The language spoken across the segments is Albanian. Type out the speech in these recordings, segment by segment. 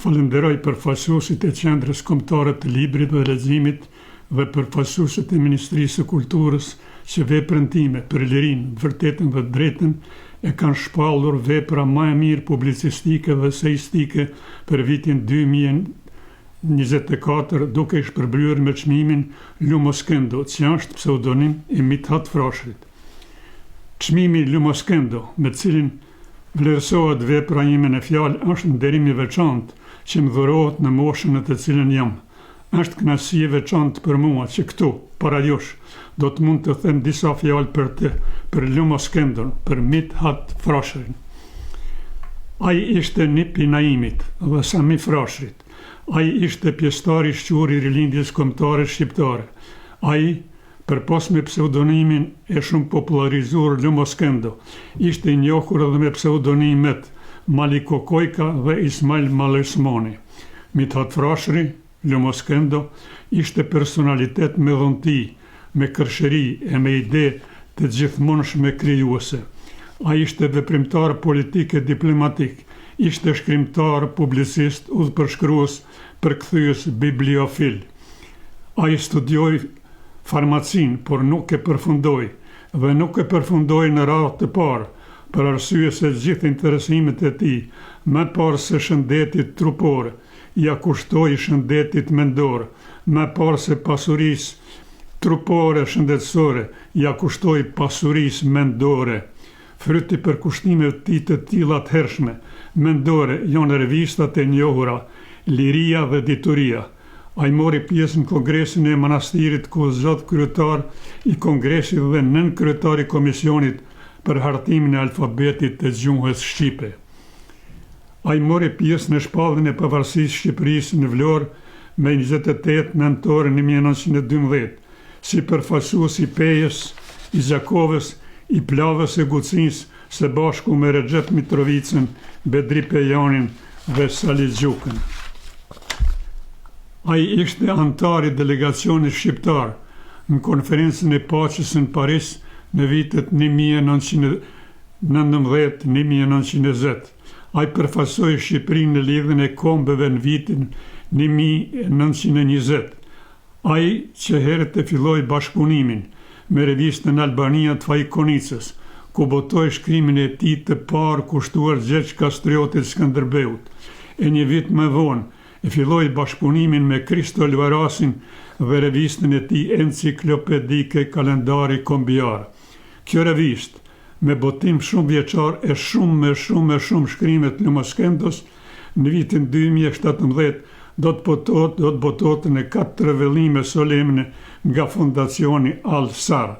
Falënderoj përfaqësuesit e Qendrës Kombëtare të Librit dhe Leximit dhe përfaqësuesit e Ministrisë së Kulturës që veprën time për lirinë, të vërtetën dhe të drejtën e kanë shpallur vepra më e mirë publicistike dhe eseistike për vitin 2024 duke i shpërblyer me çmimin Lumo Skendo, që është pseudonim i Mit'hat Frashërit. Çmimi Lumo Skendo, me të cilin Vlerësohet vepra ime në fjalë është nderim i veçantë që më dhurohet në moshën në të cilën jam. Është kënaqësi e veçantë për mua që këtu, para jush, do të mund të them disa fjalë për të, për Lumo Skendon, për Mit'hat Frashërin. Ai ishte nip i Naimit dhe Sami Frashërit. Ai ishte pjesëtar i shquar i Rilindjes Kombëtare Shqiptare. Ai, Përpos me pseudonimin e shumëpopullarizuar Lumo Skendo, ishte i njohur edhe me pseudonimet Maliko Kojka dhe Ismail Malosmani. Mit'hat Frashëri, Lumo Skendo, ishte personalitet me dhunti, me kërshëri e me ide të gjithmonshme krijuese. Ai ishte veprimtar politik e diplomatik, ishte shkrimtar, publicist, udhëpërshkrues, përkthyes, bibliofil. Ai studioi farmacinë, por nuk e përfundoi, dhe nuk e përfundoi në radhë të parë, për arsye se gjithë interesimet e tij, më parë se shëndetit trupor, ia kushtoi shëndetit mendor, më parë se pasurisë trupore shëndetësore, ia kushtoi pasurisë mendore. Fryt i përkushtimeve të tij të tilla të hershme mendore janë revistat e njohura Liria dhe Dituria. Ai mori pjesë në Kongresin e Manastirit ku u zgjodh kryetar i Kongresit dhe nënkryetar i Komisionit për hartimin e alfabetit të gjuhës shqipe. Ai mori pjesë në shpalljen e Pavarësisë së Shqipërisë në Vlorë më 28 nëntor 1912, si përfaqësues i Pejës, i Gjakovës, i Plavës e Gucisë, së bashku me Rexhep Mitrovicën, Bedri Pejanin dhe Sali Gjukën. Ai ishte anëtar i delegacionit shqiptar në Konferencën e Paqes në Paris në vitet 1919, 1920. Ai përfaqësoi Shqipërinë në Lidhjen e Kombeve në vitin 1920. Ai që herët e filloi bashkëpunimin me revistën Albania të Faik Konicës, ku botoi shkrimin e tij të parë kushtuar Gjergj Kastriotit Skënderbeut, e një vit më vonë e filloi bashkëpunimin me Kristo Luarasin dhe revistën e tij enciklopedike Kalendari Kombiar. Kjo revistë, me botim shumëvjeçar e shumë e shumë e shumë shkrime të Lumo Skendos, në vitin 2017 do të botohet do të botohet në katër vëllime solemne nga Fondacioni Al Sar.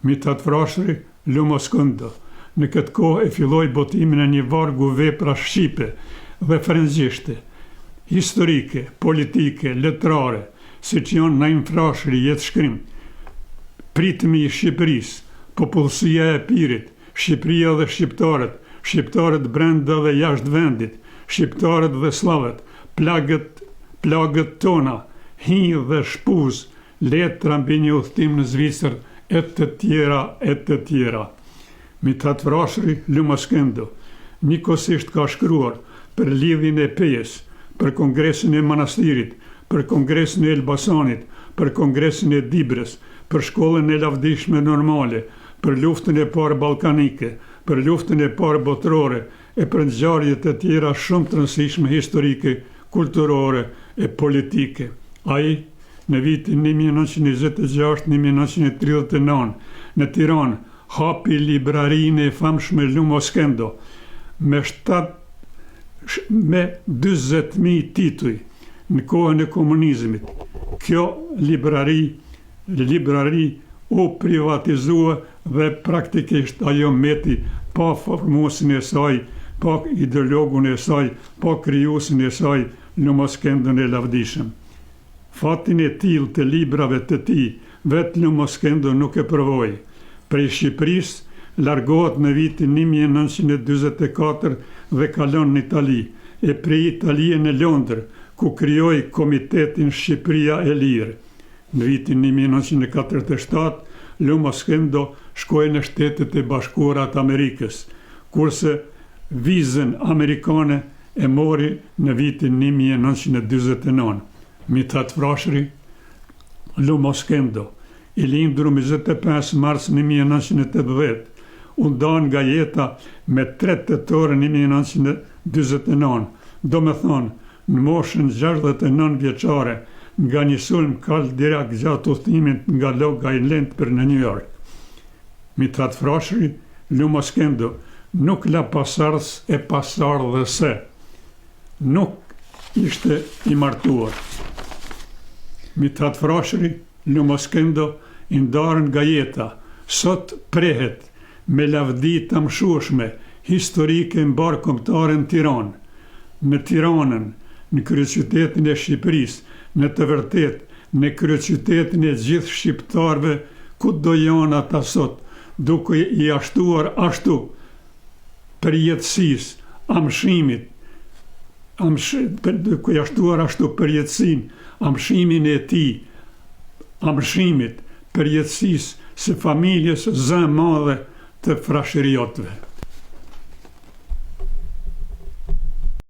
Mit'hat Frashëri, Lumo Skendo, në këtë kohë e filloi botimin e një vargu vepra shqipe dhe frëngjishte, historike, politike, letrare, siç janë Naim Frashëri, jetëshkrim, Pritmi i Shqipërisë, Popullsia e Epirit, Shqipëria dhe shqiptarët, Shqiptarët brenda dhe jashtë vendit, Shqiptarët dhe sllavët, Plagët, plagët tona, Hi dhe shpuzë, Letra mbi një udhëtim në Zvicër e të tjera e të tjera. Mit'hat Frashëri, Lumo Skendo, njëkohësisht ka shkruar për Lidhjen e Pejës, për Kongresin e Manastirit, për Kongresin e Elbasanit, për Kongresin e Dibrës, për Shkollën e lavdishme Normale, për Luftën e Parë Ballkanike, për Luftën e Parë Botërore e për ngjarje të tjera shumë të rëndësishme historike, kulturore e politike. Ai, në vitin 1926, 1939, në Tiranë, hapi librarinë e famshme Lumo Skendo, me 7 me 40.000 tituj në kohën e komunizmit. Kjo librari librari u privatizua dhe praktikisht ajo meti pa formuesin e saj, pa ideologun e saj, pa krijuesin e saj, Lumo Skendon e lavdishëm. Fatin e tillë të librave të tij, vetë Lumo Skendo nuk e provoi. Prej Shqipërisë largohet në vitin 1944 dhe kalon në Itali, e prej Italie në Londër, ku krijoi Komitetin Shqipëria e Lirë. Në vitin 1947, Lumo Skendo shkoi në Shtetet e Bashkuara të Amerikës, kurse vizën amerikane e. e mori në vitin 1949. Mit'hat Frashëri, Lumo Skendo, i lindur më 25 mars 1980, u nda nga jeta me 3 tetor 1949, domethënë në moshën 69 vjeçare, nga një sulm kardiak gjatë udhëtimit nga Long Island për në New York. Mit'hat Frashëri, Lumo Skendo, nuk la pasardhës e pasardhëse. Nuk ishte i martuar. Mit'hat Frashëri, Lumo Skendo, i ndarë nga jeta, sot prehet me lavdi të amshueshme historike mbarëkombëtare në Tiranë. Në Tiranën, në kryeqytetin e Shqipërisë, në të vërtetë, në kryeqytetin e gjithë shqiptarëve kudo janë ata sot, duke ia shtuar ashtu përjetësisë, amshimit, amsh, duke ia shtuar ashtu përjetësinë, amshimin e tij, amshimit, përjetësisë së familjes zëmadhe të Frashëriotëve.